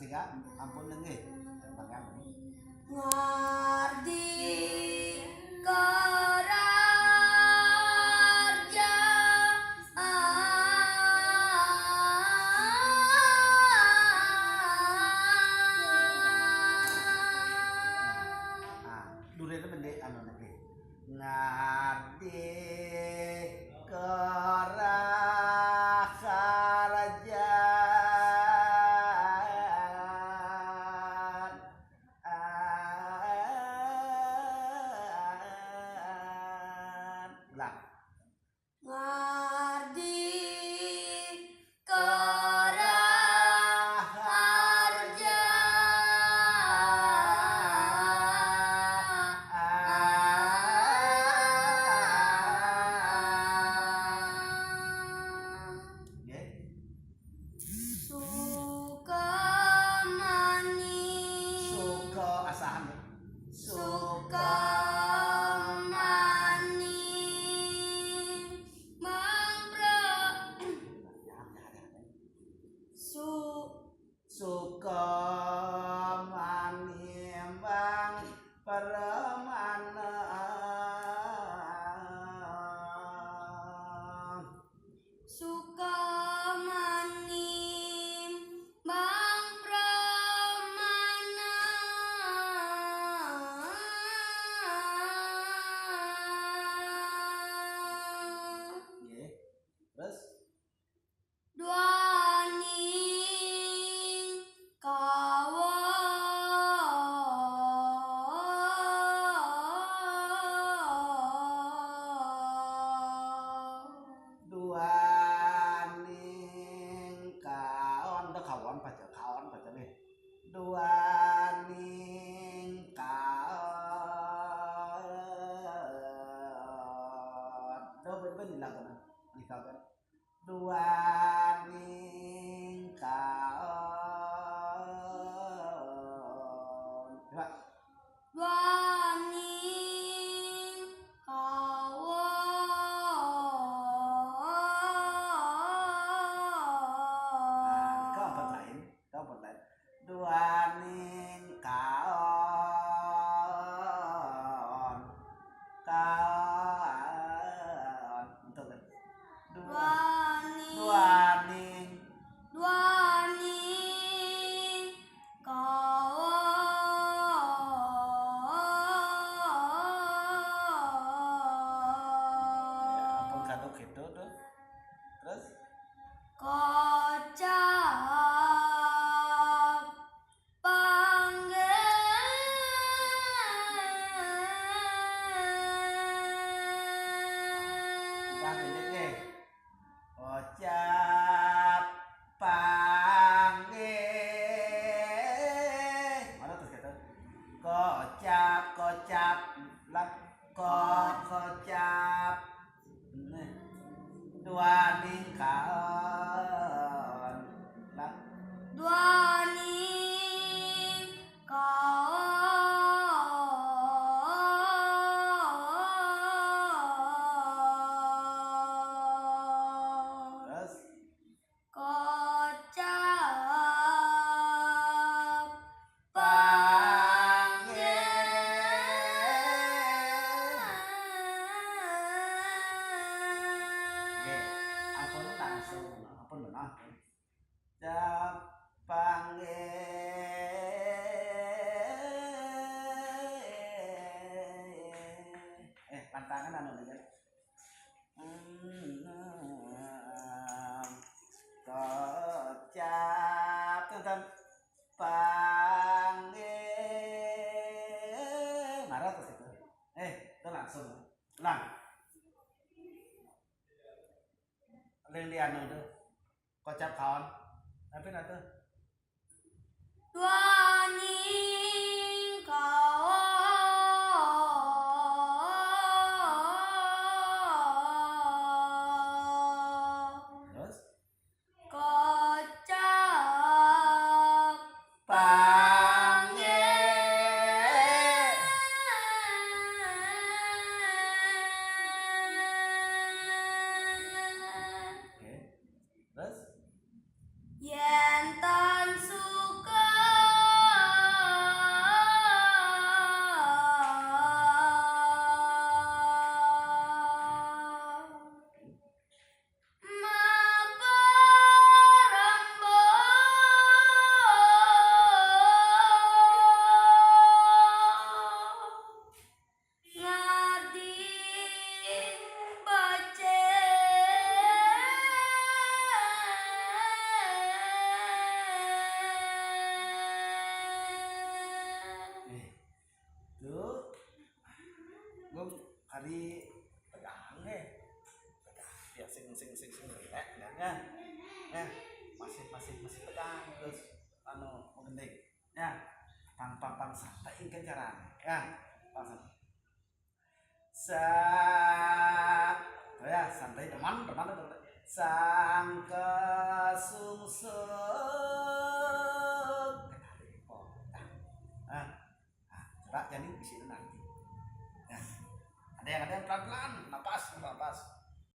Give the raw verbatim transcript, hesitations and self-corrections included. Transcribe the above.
Ya, ampun nggih. Tembang ampun. Ngardi Durene pendek anu niki. Ngardi kerah kerajaan. Ulang. Ngardi kerah kerajaan. Nggih. Sukamani. Suka asahan. Sukamani. Bang Pro. Su Sukamani bang permana. Sukamani bang permana. Nggih. Terus Duaning kawan. Duaning kaon, dah kawan baca, kaon baca nih. Duaning kaon. Dah betul di lagu nah. Di kawan. Duaning kaon. Coba. Duaning kawan. Nah, ini kawan lain, kawan lain. Duaning kaon. Kaon. Betul kan? Dua. Duaning. Duaning. Duaning kawan. Ampun kado gitu tuh. Terus kocap panggih. Udah pendek nih. Kocap panggih. Mana terus kata? Kocap, kocap. Lak, ko, kocap. Nih. Duaning kaon. Lak. Duaning kawan. Terus Kocap panggih. Nggih, ampun langsung, ampun benar. Kocap panggih. Eh, pantangan anu nih kan. Kocap, tonton. Panggih. Marah terus itu. Eh, itu langsung. Ulang. Ling di anu tuh. Kocap kaon. Tapi nah tuh. Duaning kawan. Terus Kocap panggih. Oke. Terus Yén tan suka Ya, ya, masih masih masih pegang terus, anu, menggending. Ya, pang pang pang, santai, engké carana. Ya, pang, santai. Sa, tuh ya, santai, teman, teman, teman. Sangka sungsung. Nah, nah, coba jadi di sini nanti. Ya. Ada yang, ada yang pelan-pelan, napas, napas.